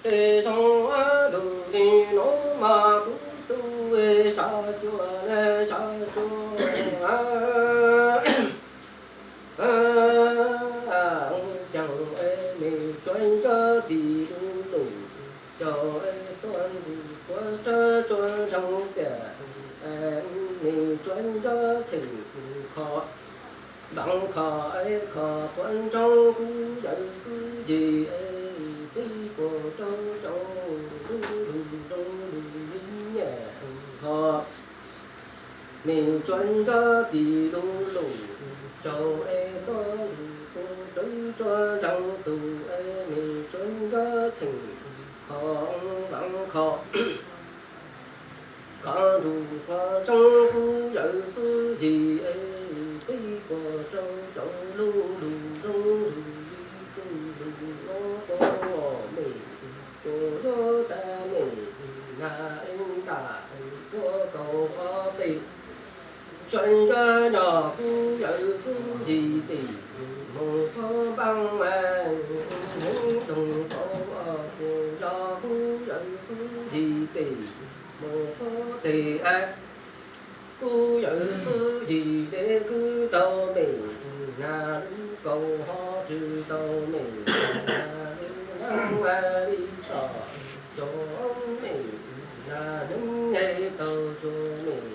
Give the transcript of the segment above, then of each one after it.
Tej zoo lug li nuav mas kuv tub sab cuag sab cuag caag, mej tsuav nco tis lug lug caug, tuab ntuj puab rab tsuag zoo tiag, mej tsuav nco txheem kho, vaam kho, kho puab ntsoov kuv yawm xub yig, peb puas rau tau lug lug zoo lug li nyaj ho. Mej tsuav nco tis lug lug caug, tuab ntuj puab rab tsuag zoo tug, mej tsuav nco txheem kho, vaam kho, kho ntuj kho ntsoov kuv yawm xub yig, peb puas rau tau lug lug zoo lug li kuv lug nuav, mej tsuas yuav tas mej nag ntam tuab kaum ob peb, tsuav nco nco kuv yawm xub yig tes moog puab npaab, neeb doog tau puas yog kuv yawm xub yig tes moog puab tes, kuv yawm xub yig le kwv tau mej nag lub kaus ho tswm tau mej nag lub neeb li txom cov mej nag neeb tau cua mej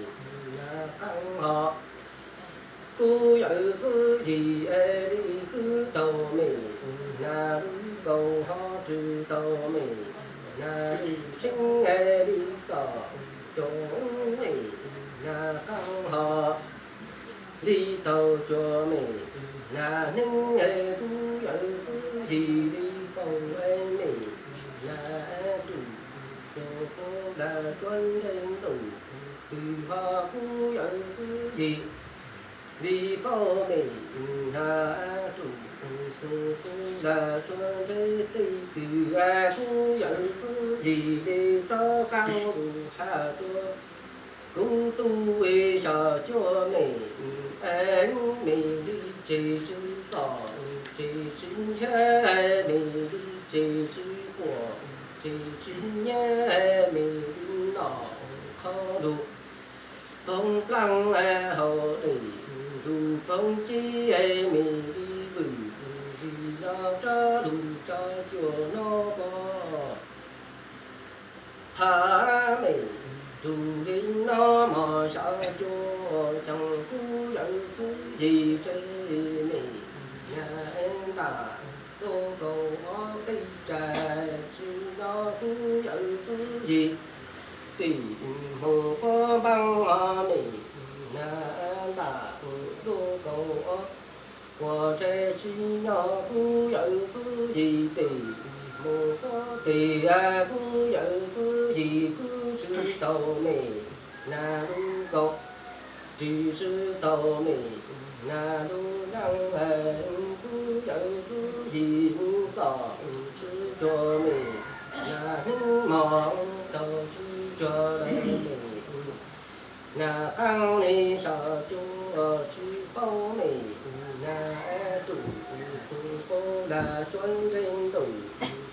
nag qaab ho. Kuv yawm xub yig le kwv tau mej nag lub kaus ho tswm tau mej nag lub tsheeb li txom cov mej nag qaab ho. Li tau cua mej nag neeb, kuv yawm xub yig li kaus mej nag rwm, cua kuv lag tsuab ntev ntuj twg ho kuv yawm xub yig li kaus mej nag rwm, cua kuv lag tsuab ntev tej twg kuv yawm xub yig li rov qaab lug has rua kuv tub xav cuag mej, mej li tseg tsw txom, tseg tsw nchav, mej li tseg tsw quaj, tseg tsw nyab, mej li nom qhov lug poob plaab hauv dlej lug poob ceb, mej li vwm li nyob rov lug tso cuag nub puag. Has mej lug li nub mog xav cuag caag kuv yawm xub yig tseg mej nag ntam tuab kaus ob peb rais tsw nyob kuv yawm xub yig tim moog puab npaab mej nag ntam tuab kaus ob puas rais tsw nyob kuv yawm xub yig tim moog puab tes, kuv yawm xub yig kuv tsw tau mej nag lub kaus, tsw tsw tau mej nag lub neeb, kuv yawm xub yig txom tsw cuag mej nag neeb mog tau tsw cuag mej nag qaab li xav cuag tsw paub mej nag rwm, tug puab lag tsuab ntev ntuj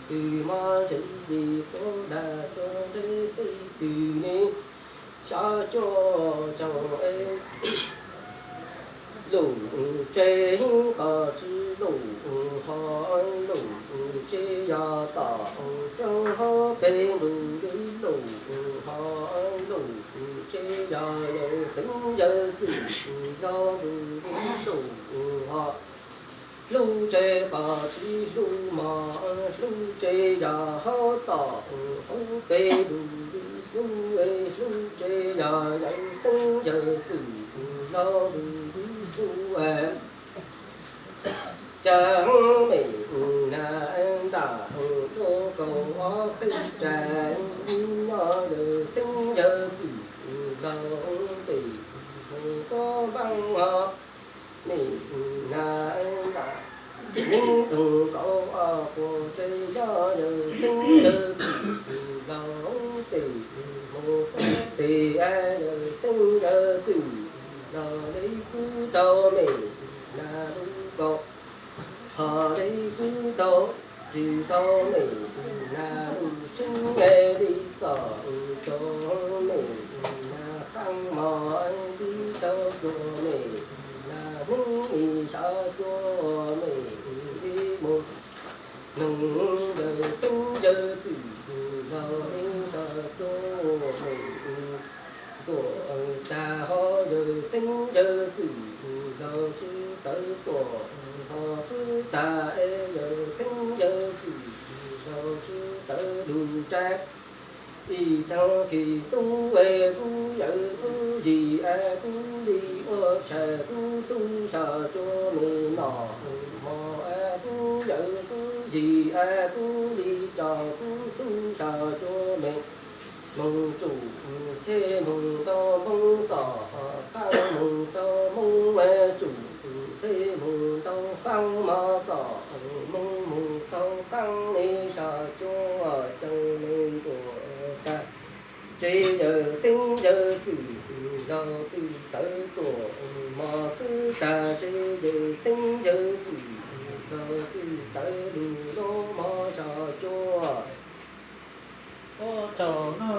twg mog tseg li puab lag tsuab ntev tej twg ne. Xav cuag caag lug tseg qos tsw lug ho, lug tseg yog tom coob hauv peb lug li lug ho, lug tseg yog yawm xeeb yawm txwm lug lug li lug ho. Hlub tseg qos tsw hlub mog, hlub tseg yog hauv tom hauv peb lug li hlub, hlub tseg yog yawm xeeb yawm txwm lug lug li hlub. Caag mej nag ntam tuab kaus ob peb rais nyob yawm xeeb yawm txwm lug tes moog puab npaab ho. Mej nag ntam neeb doog kaus ob puas rais nyob yawm xeeb yawm txwm lug tes moog puab tes, yawm xeeb yawm txwm lug le kwv tau mej nag lub kaus, ho le kwv tau Tsis tau mem nas lub seeb li txom cov mem nas qab mos, tsis tau cov mem nas hneev li sav cov mem li mus. Noog yawg xeeb yawg txwm los li sav cov mem tuam tag ho yawg xeeb yawg txwm los sib tawv tuam ho xwb tag es yawg xeeb yawg txwm los sib tawv lug tsaib. Ib tag kis txuj es kub yawg xub yim es kub li ua tshais kub tub sav cov mem nom mos es kub yawg xub yim es kub li coj kub tub sav cov mem moog tsum txhij moog tau moog txom qaab moog tau moog tsum txhij moog tau qaab mos txom moog moog tau qaab li sav cov cov mem tuam tag. Tsis yawg xeeb yawg txwm los twb txawv tuam mos xwb tag, tsis yawg xeeb yawg txwm los twb txawv lug lub mos sav cov. Ua tsaug no